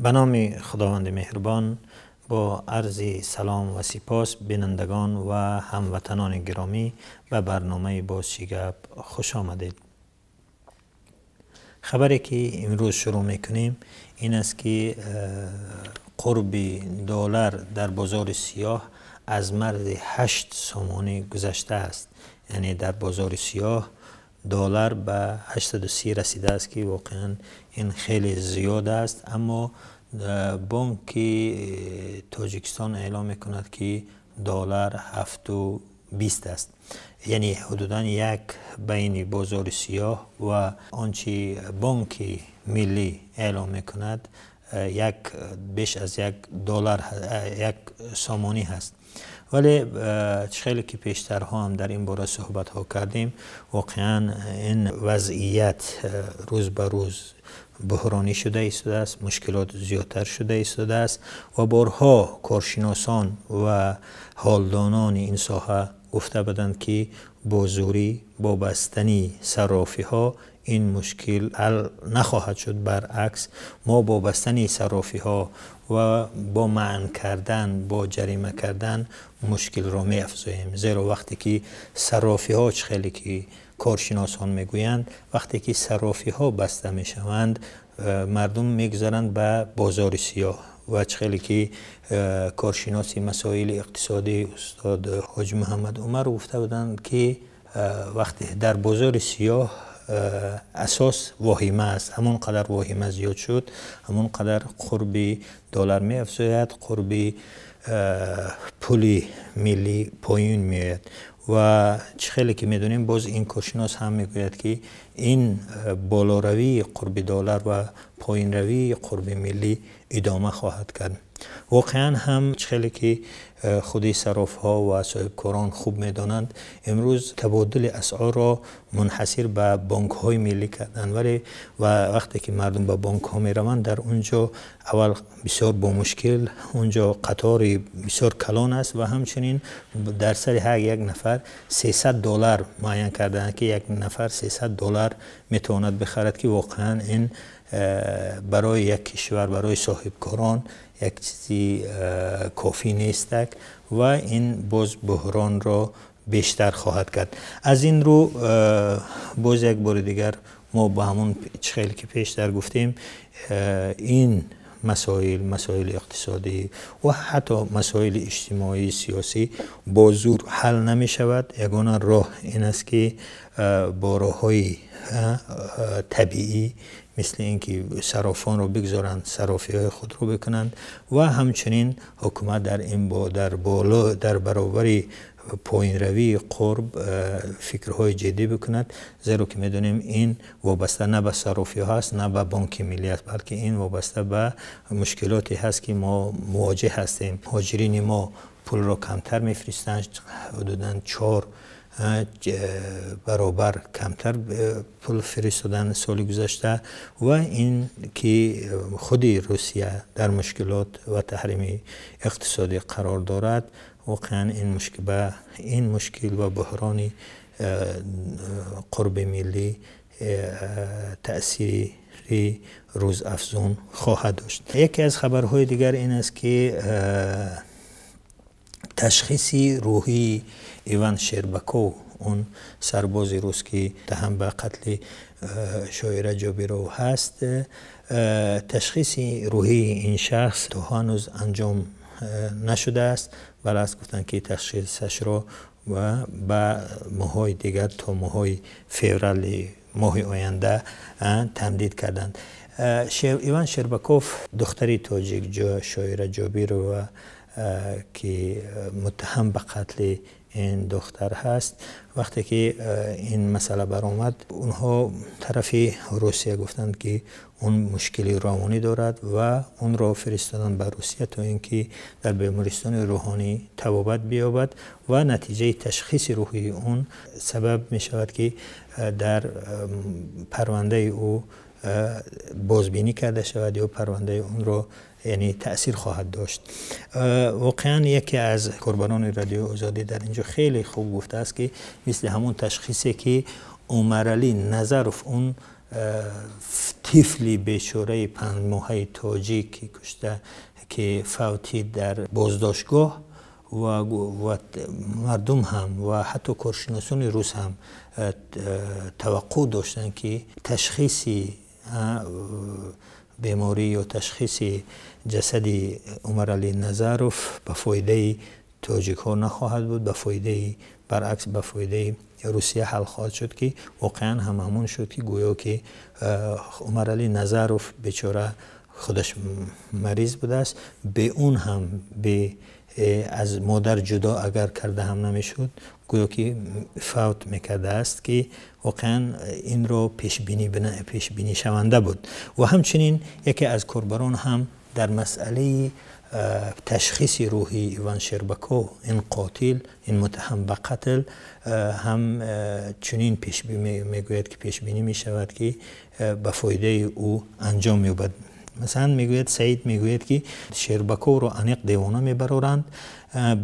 Ба номи Худованди меҳрубон, бо арзи салом ва сипос, бинандагон ва ҳамватанони гиромӣ, ба барномаи «Боз чӣ гап» хуш омадед. Хабаре ки имрӯз шурӯъ мекунем, ин аст ки қурби доллар дар бозори сиёҳ аз марзи 8 сомонӣ гузаштааст, яъне дар бозори сиёҳ доллар ба 830 расидааст, ки воқеан ин хеле зиёд аст. Аммо Бонки Тоҷикистон эълом мекунад, ки доллар 7,20 аст, яъне ҳудудан як байни бозори сиёҳ ва он чи Бонки Миллӣ эълом мекунад, як беш аз 1 доллар, 1 сомонӣ ҳаст. Вале хеле ки пештарҳо ҳам дар ин бора суҳбатҳо кардем, воқеан ин вазъият рӯз ба рӯз буҳронӣ шуда истодааст, мушкилот зиёдтар шуда истодааст ва борҳо коршиносон ва ҳолдонони ин соҳа гуфта буданд, ки бо зӯрӣ, бо бастани саррофиҳо ин мушкил ҳал нахоҳад шуд. Баръакс, мо бо бастани саррофиҳо ва бо манъ кардан, бо ҷарима кардан мушкилро меафзоем, зеро вақте ки саррофиҳо, чӣ хеле ки коршиносон мегӯянд, вақте ки саррофиҳо баста мешаванд, мардум мегузаранд ба бозори сиёҳ. Ва чӣ хеле ки коршиноси масоили иқтисодӣ, устод Ҳоҷи Муҳаммад Умар, гуфта буданд, ки вақте дар бозори сиёҳ асос воҳима аст, ҳамон қадар воҳима зиёд шуд, ҳамон қадар қурби доллар меафзояд, қурби пули миллӣ поён меояд. Ва чӣ хеле ки медонем, боз ин коршинос ҳам мегӯяд, ки ин болоравии қурби доллар ва поёнравии қурби миллӣ идома хоҳад кард. Воқеан ҳам, чӣ хеле ки худи саррофҳо ва соҳибкорон хуб медонанд, имрӯз табодули асъорро мунҳасир ба бонкҳои миллӣ карданд. Вале ва вақте ки мардум ба бонкҳо мераванд, дар он ҷо аввал бисёр бо мушкил, он ҷо қатори бисёр калон аст ва ҳамчунин дар сари ҳар як нафар 300 доллар муайян карданд, ки як нафар 300 доллар метавонад бихарад, ки воқеан ин барои як кишвар, барои соҳибкорон як чизи кофӣ нестак ва ин боз буҳронро бештар хоҳад кард. Аз ин рӯ, боз як бори дигар мо ба ҳамон, чӣ хеле ки пештар гуфтем, ин масоил, масоили иқтисодӣ ва ҳатто масоили иҷтимоӣ, сиёсӣ бо зур ҳал намешавад. Ягона роҳ ин аст, ки бо роҳҳои табиӣ, мисли ин ки саррофонро бигзоранд саррофиҳои худро бикунанд ва ҳамчунин ҳукумат дар ин дар боло дар баробари поёнравии қурб фикрҳои ҷиддӣ бикунад, зеро ки медонем, ин вобаста на ба саррофиҳо аст, на ба Бонки Миллӣ аст, балки ин вобаста ба мушкилоте ҳаст, ки мо мувоҷеҳ ҳастем. Муҳоҷирини мо пулро камтар мефиристанд, ҳудудан 4 баробар камтар пул фиристодан соли гузашта. Ва ин ки худи Русия дар мушкилот ва таҳрими иқтисодӣ қарор дорад, воқеан ин мушкил ва буҳрони қурби миллӣ таъсири рӯзафзун хоҳад дошт. Яке аз хабарҳои дигар ин аст, ки ташхиси рӯҳии Иван Шербаков, он сарбози рус, ки муттаҳам ба қатли Шоира Ҷобиров ҳаст, ташхиси рӯҳии ин шахс то ҳанӯз анҷом нашудааст. Балас гуфтанд, ки ташхисашро ва ба моҳҳои дигар, то моҳҳои феврали моҳи оянда тамдид карданд. Иван Шербаков духтари тоҷик, Шоира Ҷобирова, ки муттаҳам ба қатли ин духтар ҳаст, вақте ки ин масъала баромад, онҳо тарафи Русия гуфтанд, ки он мушкили равонӣ дорад ва онро фиристоданд ба Русия, то ин ки дар бемористони рӯҳонӣ табобат биёбад. Ва натиҷаи ташхиси рӯҳии он сабаб мешавад, ки дар парвандаи ӯ бозбинӣ карда шавад ё парвандаи онро, яъне таъсир хоҳад дошт. Воқеан, яке аз корбарони Радиои Озодӣ дар инҷо хеле хуб гуфтааст, ки мисли ҳамон ташхисе, ки Умаралӣ Назаров, он тифли бечораи 5 моҳаи тоҷик, ки кушта, ки фавтид дар боздоштгоҳ, ва мардум ҳам ва ҳатто коршиносони рус ҳам таваққӯъ доштанд, ки ташхиси беморӣ ё ташхиси ҷасади Умаралӣ Назаров ба фоидаи тоҷикҳо нахоҳад буд, ба фоидаи баръакс, ба фоидаи Русия ҳал хоҳад шуд, ки воқеан ҳам ҳамон шуд, ки гӯё ки Умаралӣ Назаров бечора худаш мариз будааст, бе он ҳам, бе аз модар ҷудо агар карда ҳам намешуд, гӯё ки фавт мекардааст, ки воқеан инро пешбинишаванда буд. Ва ҳамчунин яке аз корбарон ҳам дар масъалаи ташхиси рӯҳии Иван Щербаков, ин қотил, ин муттаҳам ба қатл, ҳам чунин мегӯяд, ки пешбинӣ мешавад, ки ба фоидаи ӯ анҷом меёбад. Масалан, мегӯяд, Саид мегӯяд, ки Щербаковро аниқ девона мебароранд,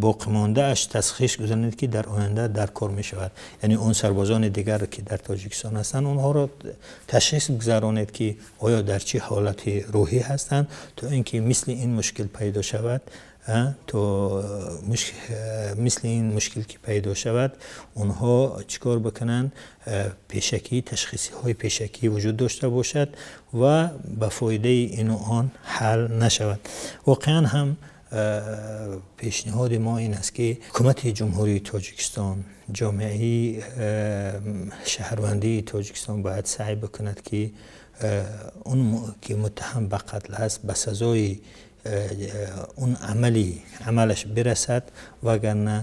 боқимондааш ташхис гузаронед, ки дар оянда дар кор мешавад. Яъне он сарбозони дигар, ки дар Тоҷикистон ҳастанд, онҳоро ташхис гузаронед, ки оё дар чӣ ҳолати рӯҳӣ ҳастанд, то ин ки мисли ин мушкил пайдо шавад, то мисли ин мушкил ки пайдо шавад, онҳо чӣ кор бикунанд, пешакӣ ташхисиҳои пешакӣ вуҷуд дошта бошад ва ба фоидаи ину он ҳал нашавад. Воқеан ҳам пешниҳоди мо ин аст, ки ҳукумати Ҷумҳурии Тоҷикистон, ҷомеаи шаҳрвандии Тоҷикистон бояд саъй бикунад, ки он ки муттаҳам ба қатл аст, ба сазои он амалаш бирасад, вагарна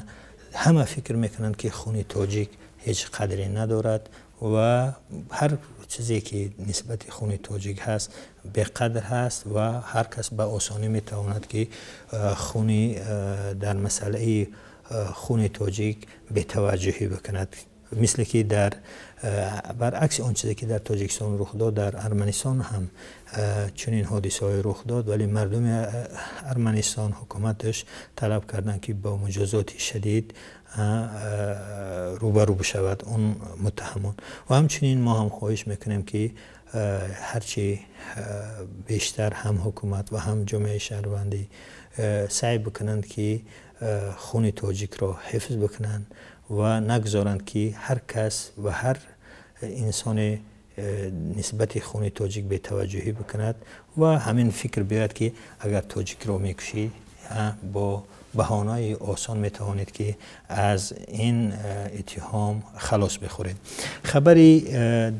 ҳама фикр мекунанд, ки хуни тоҷик ҳеҷ қадре надорад ва ҳар чизе ки нисбати хуни тоҷик ҳаст, беқадр ҳаст ва ҳар кас ба осонӣ метавонад, ки хуни дар масъалаи хуни тоҷик бетаваҷҷӯҳӣ бикунад. Мисле ки дар баръакси он чизе ки дар Тоҷикистон рух дод, дар Арманистон ҳам чунин ҳодисаҳое рух дод, вале мардуми Арманистон, ҳукуматаш талаб карданд, ки бо муҷозоти шадид рӯбарӯ бишавад он муттаҳамон. Ва ҳамчунин мо ҳам хоҳиш мекунем, ки ҳарчи бештар ҳам ҳукумат ва ҳам ҷомеаи шаҳрвандӣ саъй бикунанд, ки хуни тоҷикро ҳифз бикунанд ва нагузоранд, ки ҳар кас ва ҳар инсоне нисбати хуни тоҷик бетаваҷҷӯҳӣ бикунад ва ҳамин фикр биёяд, ки агар тоҷикро мекушӣ, бо баҳонаи осон метавонед, ки аз ин иттиҳом халос бихӯред. Хабари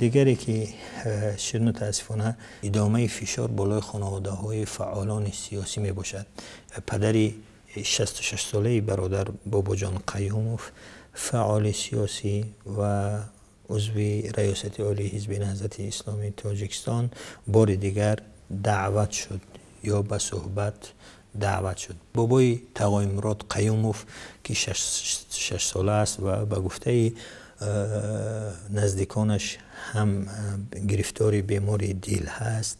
дигаре ки шуд, мутаассифона, идомаи фишор болои хонаводаҳои фаъолони сиёсӣ мебошад. Падари 66-солаи бародар Бобоҷон Қаюмов, фаъоли сиёсӣ ва узви Раёсати Олии Ҳизби Наҳзати Исломии Тоҷикистон, бори дигар даъват шуд ё ба суҳбат даъват шуд. Бобои Тағоимурод Қаюмов, ки 6 сола аст ва ба гуфтаи наздиконаш ҳам гирифтори бемории дил ҳаст,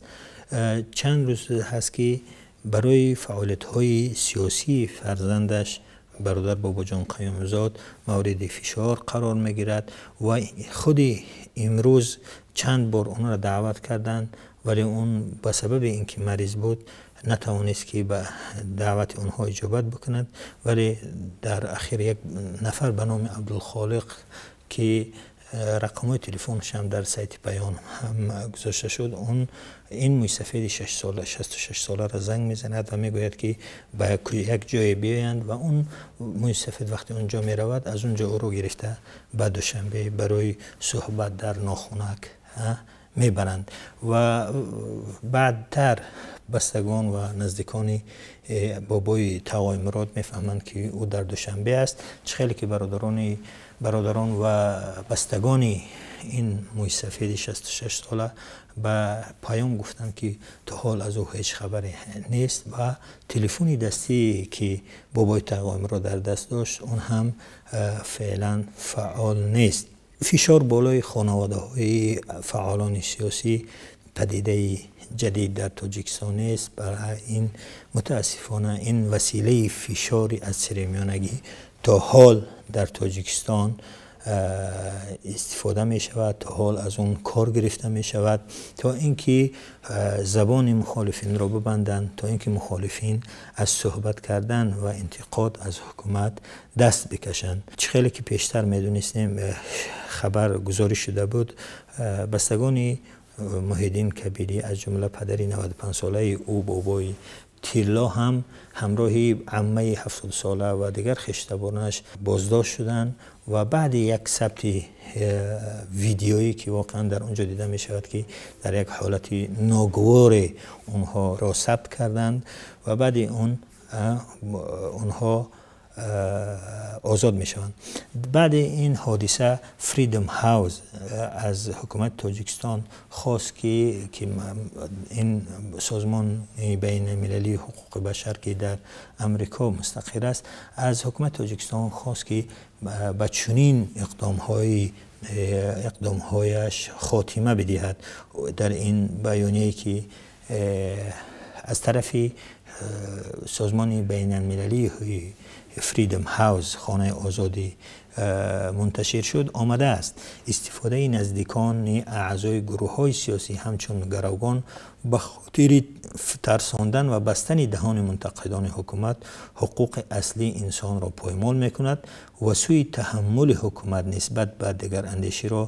чанд рӯз ҳаст, ки барои фаъолиятҳои сиёсии фарзандаш бародар Бобоҷон Қаюмзод мавриди фишор қарор мегирад. Ва худи имрӯз чанд бор онро даъват карданд, вале он ба сабаби ин ки мариз буд, натавонист, ки ба даъвати онҳо иҷобат бикунад. Вале дар ахир як нафар ба номи Абдулхолиқ, ки рақамҳои телефонашам дар сайти Паён ҳам гузошта шуд, он ин мӯйсафеди 66 соларо занг мезанад ва мегӯяд, ки ба як ҷое биёянд. Ва он мӯйсафед вақте он ҷо меравад, аз он ҷо ӯро гирифта ба Душанбе барои суҳбат дар Нохунак мебаранд. Ва баъдтар бастагон ва наздикони бобои Тағоимурод мефаҳманд, ки ӯ дар Душанбе аст. Чӣ хеле ки бародарон ва бастагони ин мӯйсафеди 66 сола ба Паём гуфтанд, ки то ҳол аз ӯ ҳеҷ хабаре нест ва телефони дастие, ки бобои Тағоимурод дар даст дошт, он ҳам феълан фаъол нест. Фишор болои хонаводаҳои фаъолони сиёсӣ падидаи ҷадид дар Тоҷикистон нест. Барои ин, мутаассифона, ин василаи фишори аз сиримиёнагӣ то ҳол дар Тоҷикистон истифода мешавад, то ҳол аз он кор гирифта мешавад, то инки забони мухолифинро бибанданд, то инки мухолифин аз суҳбат кардан ва интиқод аз ҳукумат даст бикашанд. Чӣ хеле ки пештар медонистем, хабар гузориш шуда буд, бастагони Муҳиддин Кабирӣ аз ҷумла падари 95-солаи ӯ Бобои Тилло ҳам ҳамроҳи аммаи 70-сола ва дигар хештабонаш боздошт шуданд ва баъди як сабти видеоӣ, ки воқеан дар он ҷо дида мешавад, ки дар як ҳолати ногуворе онҳоро сабт карданд ва баъди он онҳо озод мешаванд. Баъди ин ҳодиса Freedom House аз ҳукумати Тоҷикистон хост, ки ин созмони байналмилалии ҳуқуқи башар, ки дар Амрико мустақир аст, аз ҳукумати Тоҷикистон хост, ки ба чунин иқдомҳояш хотима бидиҳад. Дар ин баёние, ки аз тарафи созмони байналмилалии Freedom House, хонаи озодӣ, мунташир шуд, омадааст: истифодаи наздикони аъзои гурӯҳҳои сиёсӣ ҳамчун гаравгон ба хотири тарсондан ва бастани даҳони мунтақидони ҳукумат ҳуқуқи аслии инсонро поймол мекунад ва сӯи таҳаммули ҳукумат нисбат ба дигарандеширо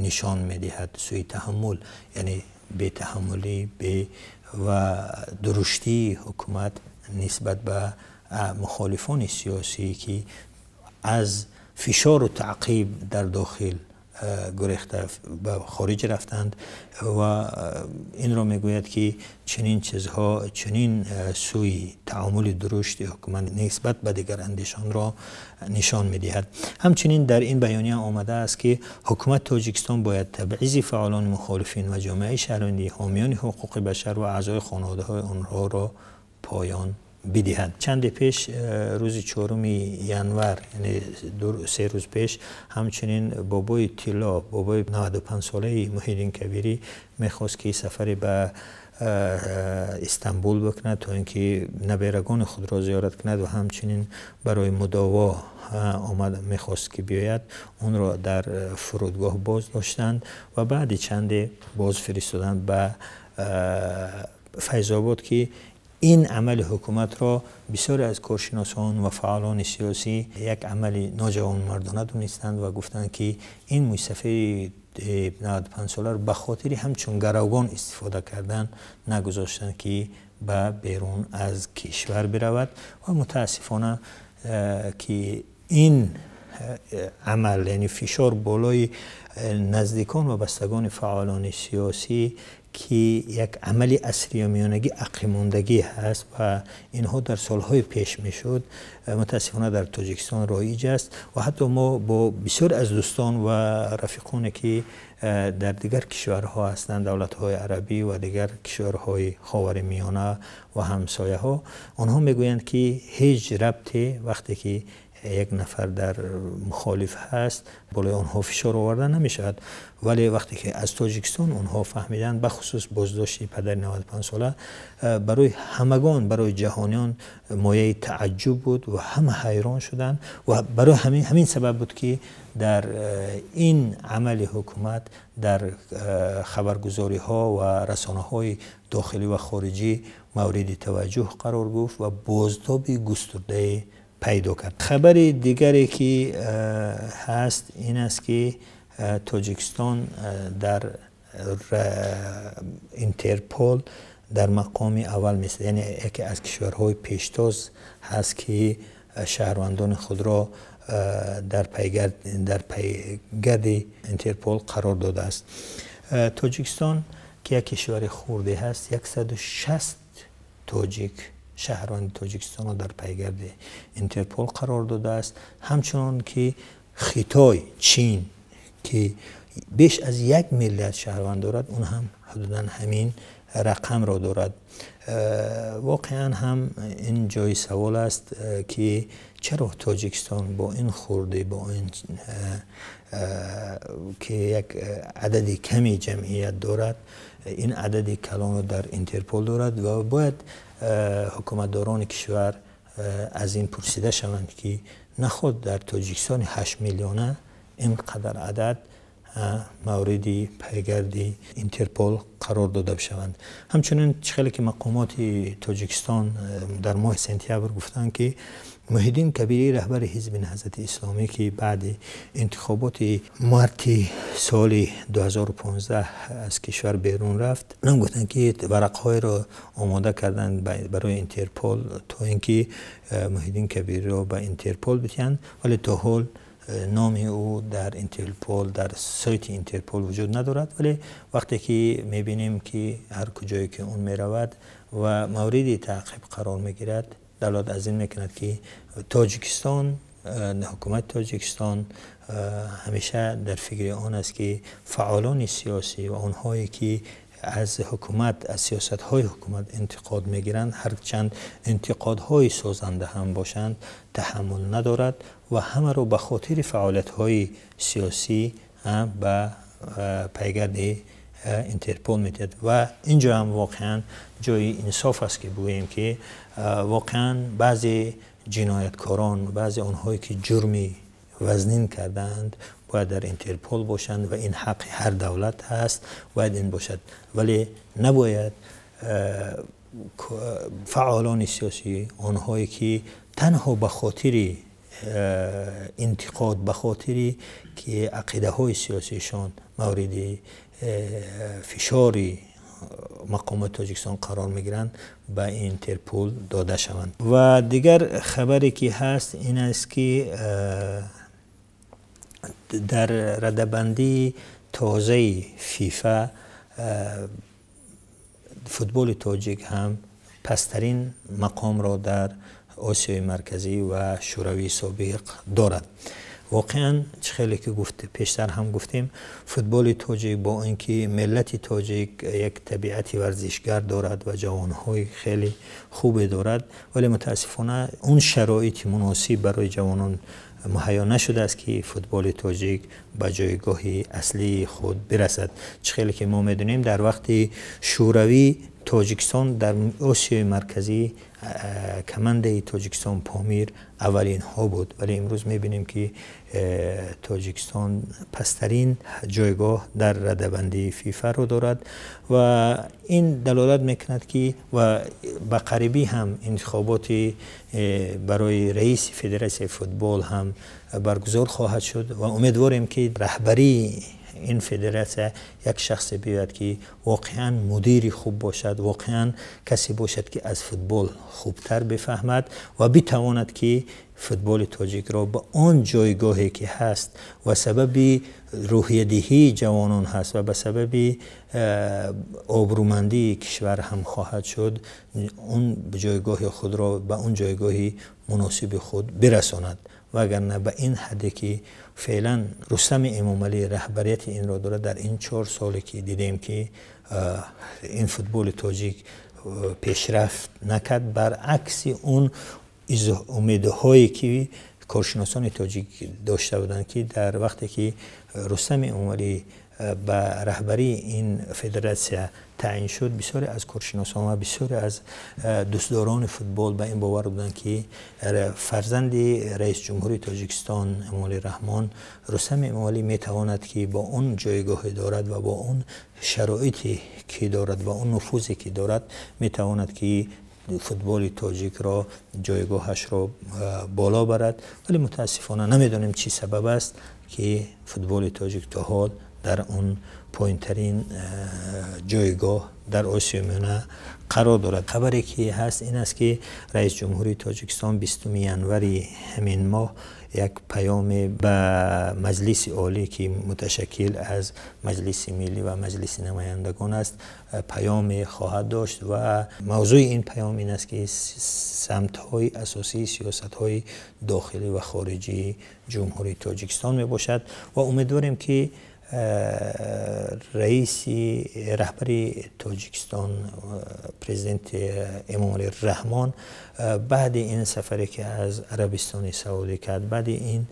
нишон медиҳад. Сӯи таҳаммул, яъне бетаҳаммулӣ ва дуруштии ҳукумат нисбат ба мухолифони сиёсӣ, ки аз фишору таъқиб дар дохил гурехта ба хориҷ рафтанд. Ва инро мегӯяд, ки чунин чизҳо, чунин сӯи таомули дурушти ҳукумат нисбат ба дигарандешонро нишон медиҳад. Ҳамчунин дар ин баёния омадааст, ки ҳукумати Тоҷикистон бояд табъизи фаъолони мухолифин ва ҷомеаи шаҳрвандӣ, ҳомиёни ҳуқуқи башар ва аъзои хонаводаҳои онҳоро поён бидиҳад. Чанде пеш, рӯзи 4 январ, яъне 3 рӯз пеш, ҳамчунин Бобои Тилло, бобои 95-солаи Муҳиддин Кабирӣ, мехост, ки сафаре ба Истанбул бикунад, то инки наберагони худро зиёрат кунад ва ҳамчунин барои мудово омад, мехост ки биёяд. Онро дар фурудгоҳ боз доштанд ва баъди чанде боз фиристоданд ба Файзобод, ки ин амали ҳукуматро бисёре аз коршиносон ва фаъолони сиёсӣ як амали ноҷавонмардона донистанд ва гуфтанд, ки ин мӯйсафеди 95-соларо ба хотири ҳамчун гаравгон истифода кардан нагузоштанд, ки ба берун аз кишвар биравад. Ва мутаассифона, ки ин амал, яъне фишор болои наздикон ва бастагони фаъолони сиёсӣ, ки як амали асриёмиёнагӣ ақимондагӣ ҳаст ва инҳо дар солҳои пеш мешуд, мутаассифона дар Тоҷикистон роиҷ аст. Ва ҳатто мо бо бисёре аз дӯстон ва рафиқоне, ки дар дигар кишварҳо ҳастанд, давлатҳои арабӣ ва дигар кишварҳои Ховари Миёна ва ҳамсояҳо, онҳо мегӯянд, ки ҳеҷ рабте, вақте ки як нафар дар мухолиф ҳаст, болои онҳо фишор оварда намешавад. Вале вақте ки аз Тоҷикистон онҳо фаҳмиданд, бахусус боздошти падари 95-сола барои ҳамагон, барои ҷаҳониён мояи тааҷҷуб буд ва ҳама ҳайрон шуданд. Ва барои ҳамин сабаб буд, ки дар ин амали ҳукумат дар хабаргузориҳо ва расонаҳои дохилӣ ва хориҷӣ мавриди таваҷҷӯҳ қарор гирифт ва бозтоби густурдае пайдо кард. Хабари дигаре, ки ҳаст, ин аст, ки Тоҷикистон дар Интерпол дар мақоми аввал меистад, яъне яке аз кишварҳои пештоз ҳаст, ки шаҳрвандони худро дар пайгарди Интерпол қарор додааст. Тоҷикистон, ки як кишвари хурде ҳаст, 160 тоҷик, шаҳрванди Тоҷикистонро дар пайгарди Интерпол қарор додааст. Ҳамчунон ки Хитой, Чин, ки беш аз 1 миллиард шаҳрванд дорад, он ҳам ҳудудан ҳамин рақамро дорад. Воқеан ҳам ин ҷои савол аст, ки чаро Тоҷикистон бо ин хурдӣ, бо ин ки як адади ками ҷамъият дорад, ин адади калонро дар Интерпол дорад. Ва бояд ҳукуматдорони кишвар аз ин пурсида шаванд, ки наход дар Тоҷикистони 8 миллиона ин қадар адад мавриди пайгарди Интерпол қарор дода бишаванд. Ҳамчунин чӣ хеле ки мақомоти Тоҷикистон дар моҳи сентябр гуфтанд, ки Муҳиддин Кабирӣ, раҳбари Ҳизби Наҳзати Исломӣ, ки баъди интихоботи марти соли 2015 аз кишвар берун рафт, онам гуфтанд, ки варақҳоеро омода карданд барои Интерпол, то ин ки Муҳиддин Кабириро ба Интерпол бидиҳанд, вале то ҳол номи ӯ дар Интерпол, дар сайти Интерпол вуҷуд надорад. Вале вақте ки мебинем, ки ҳар куҷое ки он меравад ва мавриди таъқиб қарор мегирад, далолат аз ин мекунад, ки Тоҷикистон, ҳукумати Тоҷикистон ҳамеша дар фикри он аст, ки фаъолони сиёсӣ ва онҳое ки аз ҳукумат, аз сиёсатҳои ҳукумат интиқод мегиранд, ҳарчанд интиқодҳои созанда ҳам бошанд, таҳаммул надорад ва ҳамаро ба хотири фаъолиятҳои сиёсӣ ба пайгарди Интерпол медиҳад. Ва инҷо ҳам воқеан ҷои инсоф аст, ки бигӯем, ки воқеан баъзе ҷинояткорон, баъзе онҳое ки ҷурми вазнин кардаанд, бояд дар Интерпол бошанд ва ин ҳаққи ҳар давлат ҳаст, бояд ин бошад, вале набояд фаъолони сиёсӣ, онҳое ки танҳо ба хотири интиқод, ба хотири ки ақидаҳои сиёсишон мавриди фишори мақомоти Тоҷикистон қарор мегиранд, ба Интерпол дода шаванд. Ва дигар хабаре ки ҳаст, ин аст, ки дар радабандии тозаи ФИФА футболи тоҷик ҳам пасттарин мақомро дар Осиёи Марказӣ ва Шӯравии собиқ дорад. Воқеан, чӣ хеле ки гуфт, пештар ҳам гуфтем, футболи тоҷик, бо ин ки миллати тоҷик як табиати варзишгар дорад ва ҷавонҳои хеле хубе дорад, вале мутаассифона он шароити муносиб барои ҷавонон муҳайё нашудааст, ки футболи тоҷик ба ҷойгоҳи аслии худ бирасад. Чӣ хеле ки мо медонем, дар вақти Шӯравӣ Тоҷикистон дар Осиёи Марказӣ, командаи Тоҷикистон «Помир» аввалинҳо буд, вале имрӯз мебинем, ки Тоҷикистон пасттарин ҷойгоҳ дар радабандии ФИФАро дорад. Ва ин далолат мекунад, ки ва ба қарибӣ ҳам интихоботи барои раиси федератсияи футбол ҳам баргузор хоҳад шуд ва умедворем, ки раҳбарии ин федератсия як шахсе биёяд, ки воқеан мудири хуб бошад, воқеан касе бошад, ки аз футбол хубтар бифаҳмад ва битавонад, ки футболи тоҷикро ба он ҷойгоҳе ки ҳаст ва сабаби рӯҳиядиҳии ҷавонон ҳаст ва ба сабаби обрӯмандии кишвар ҳам хоҳад шуд, он ҷойгоҳи худро ба он ҷойгоҳи муносиби худ бирасонад. Вагарна ба ин ҳадде ки феълан Рустами Эмомалӣ раҳбарияти инро дорад, дар ин 4 соле ки дидем, ки ин футболи тоҷик пешрафт накард, баръакси он умедҳое ки коршиносони тоҷик дошта буданд, ки дар вақте ки Рустами Эмомалӣ ба раҳбарии ин федератсия таъин шуд, бисёре аз коршиносон ва бисёре аз дӯстдорони футбол ба ин бовар буданд, ки фарзанди раиси ҷумҳури Тоҷикистон Эмомалӣ Раҳмон, Рустами Эмомалӣ, метавонад, ки бо он ҷойгоҳе дорад ва бо он шароите ки дорад ва он нуфузе ки дорад, метавонад, ки футболи тоҷикро ҷойгоҳашро боло барад. Вале мутаассифона намедонем, чӣ сабаб аст, ки футболи тоҷик то ҳол дар он поинтарин ҷойгоҳ дар Осиёи Миёна қарор дорад. Хабаре ки ҳаст, ин аст, ки раиси ҷумҳурии Тоҷикистон 20 январи ҳамин моҳ як паёме ба Маҷлиси Олӣ, ки муташаккил аз Маҷлиси Миллӣ ва Маҷлиси Намояндагон аст, паёме хоҳад дошт ва мавзӯи ин паём ин аст, ки самтҳои асосии сиёсатҳои дохилӣ ва хориҷии Ҷумҳурии Тоҷикистон мебошад. Ва умедворем, ки раиси раҳбари Тоҷикистон, президент Эмомалӣ Раҳмон, баъди ин сафаре ки аз Арабистони Саудӣ кард, баъди ин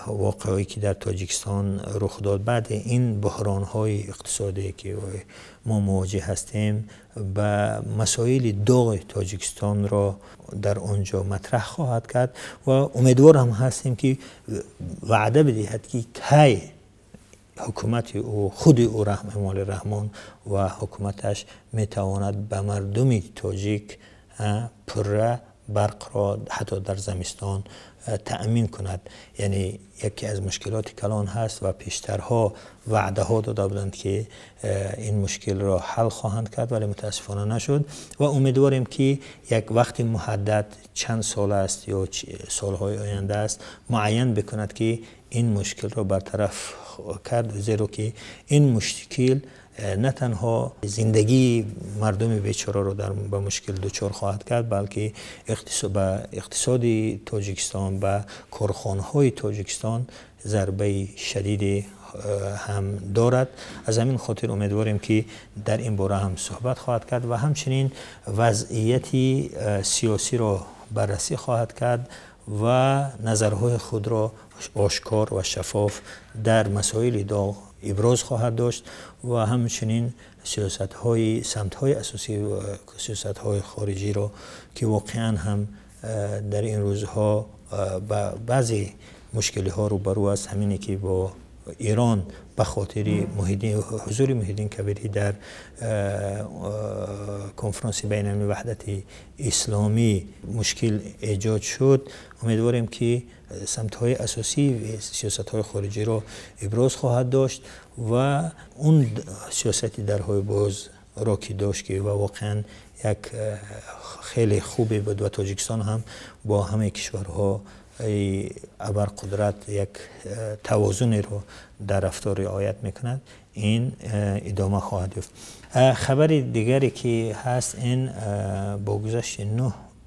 воқеаҳое ки дар Тоҷикистон рух дод, баъди ин буҳронҳои иқтисодие ки мо мувоҷеҳ ҳастем, ба масоили доғи Тоҷикистонро дар он ҷо матраҳ хоҳад кард ва умедвор ҳам ҳастем, ки ваъда бидиҳад, ки кай ҳукумати ӯ, худи ӯ, Эмомалӣ Раҳмон ва ҳукуматаш метавонад ба мардуми тоҷик пурра барқро ҳатто дар замистон таъмин кунад. Яъне яке аз мушкилоти калон ҳаст ва пештарҳо ваъдаҳо дода буданд, ки ин мушкилро ҳал хоҳанд кард, вале мутаассифона нашуд ва умедворем, ки як вақти муҳаддад, чанд сол аст ё солҳои оянда аст, муайян бикунад, ки ин мушкилро бартараф кард, зеро ки ин мушкил на танҳо зиндагии мардуми бечораро ба мушкил дучор хоҳад кард, балки ба иқтисоди Тоҷикистон, ба корхонаҳои Тоҷикистон зарбаи шадиде ҳам дорад. Аз ҳамин хотир умедворем, ки дар ин бора ҳам суҳбат хоҳад кард ва ҳамчунин вазъияти сиёсиро баррасӣ хоҳад кард ва назарҳои худро ошкор ва шаффоф дар масоили доғ иброз хоҳад дошт ва ҳамчунин сиёсатҳои самтҳои асосии сиёсатҳои хориҷиро, ки воқеан ҳам дар ин рӯзҳо ба баъзе мушкилиҳо рӯбарӯ аст, ҳамине ки бо Эрон ба хотири ҳузури Муҳиддин Кабирӣ дар конфронси байналмилалии ваҳдати исломӣ мушкил эҷод шуд. Умедворем, ки самтҳои асосии сиёсатҳои хориҷиро иброз хоҳад дошт ва он сиёсати дарҳои бозро ки дошт, ки ва воқеан як хеле хубе буд ва Тоҷикистон ҳам бо ҳамаи кишварҳо абарқудрат як тавозунеро дар рафтор риоят мекунад, ин идома хоҳад ёфт. Хабари дигаре ки ҳаст, ин бо гузашти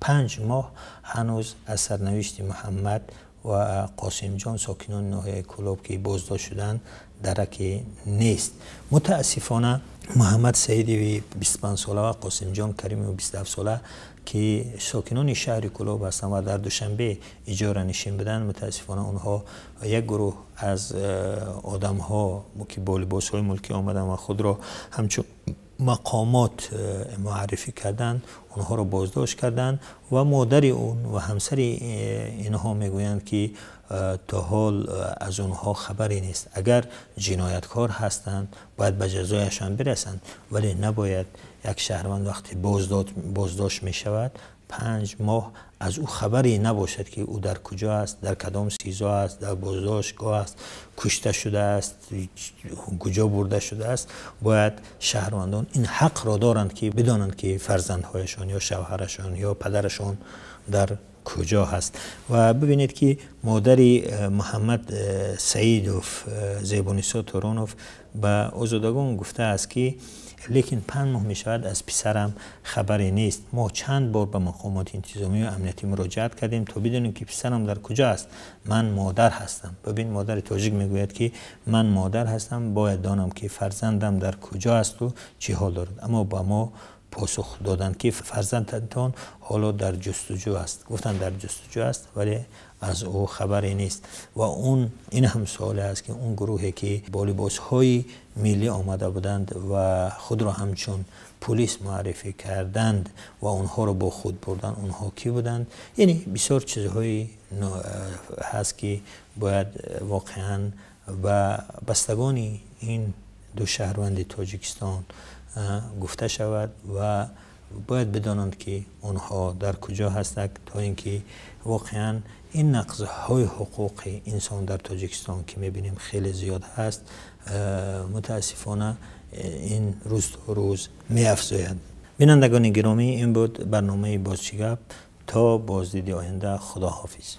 5 моҳ ҳанӯз аз сарнавишти Муҳаммад ва Қосимҷон, сокинони ноҳияи Кӯлоб, ки боздошт шуданд, дараке нест. Мутаассифона Муҳаммад Саидови 25 сола ва Қосимҷон Каримови 27 сола, ки сокинони шаҳри Кӯлоб ҳастанд ва дар Душанбе иҷоранишин буданд, мутаассифона онҳо як гурӯҳ аз одамҳо, ки бо либосҳои мулкӣ омаданд ва худро ҳамчун мақомот муаррифӣ карданд, онҳоро боздошт карданд ва модари он ва ҳамсари инҳо мегӯянд, ки то ҳол аз онҳо хабаре нест. Агар ҷинояткор ҳастанд, бояд ба ҷазояшон бирасанд, вале набояд як шаҳрванд вақте боздошт мешавад, 5 моҳ аз ӯ хабаре набошад, ки ӯ дар куҷо аст, дар кадом СИЗО аст, дар боздоштгоҳ аст, кушта шудааст, куҷо бурда шудааст. Бояд шаҳрвандон ин ҳақро доранд, ки бидонанд, ки фарзандҳояшон ё шавҳарашон ё падарашон дар куҷо ҳаст. Ва бибинед, ки модари Муҳаммад Саидов, Зебунисо Торонов, ба озодагон гуфтааст, ки лекин 5 моҳ мешавад, аз писарам хабаре нест. Мо чанд бор ба мақомоти интизомӣ ва амниятӣ муроҷиат кардем, то бидонем, ки писарам дар куҷо аст. Ман модар ҳастам. Бибин, модари тоҷик мегӯяд, ки ман модар ҳастам, бояд донам, ки фарзандам дар куҷо асту чӣ ҳол дорад. Аммо ба мо посух доданд, ки фарзандатон ҳоло дар ҷустуҷӯ аст. Гуфтанд, дар ҷустуҷӯ аст, вале аз ӯ хабаре нест. Ва он ин ҳам суоле аст, ки он гурӯҳе ки бо либосҳои миллӣ омада буданд ва худро ҳамчун пулис муаррифӣ карданд ва онҳоро бо худ бурданд, онҳо кӣ буданд? Яъне бисёр чизҳои ҳаст, ки бояд воқеан ба бастагони ин ду шаҳрванди Тоҷикистон гуфта шавад ва бояд бидонанд, ки онҳо дар куҷо ҳастанд, то ин ки воқеан ин нақзҳои ҳуқуқи инсон дар Тоҷикистон, ки мебинем, хеле зиёд ҳаст, мутаассифона ин рӯз то рӯз меафзояд. Бинандагони гиромӣ, ин буд барномаи «Боз чӣ гап». То боздиди оянда, худоҳофиз.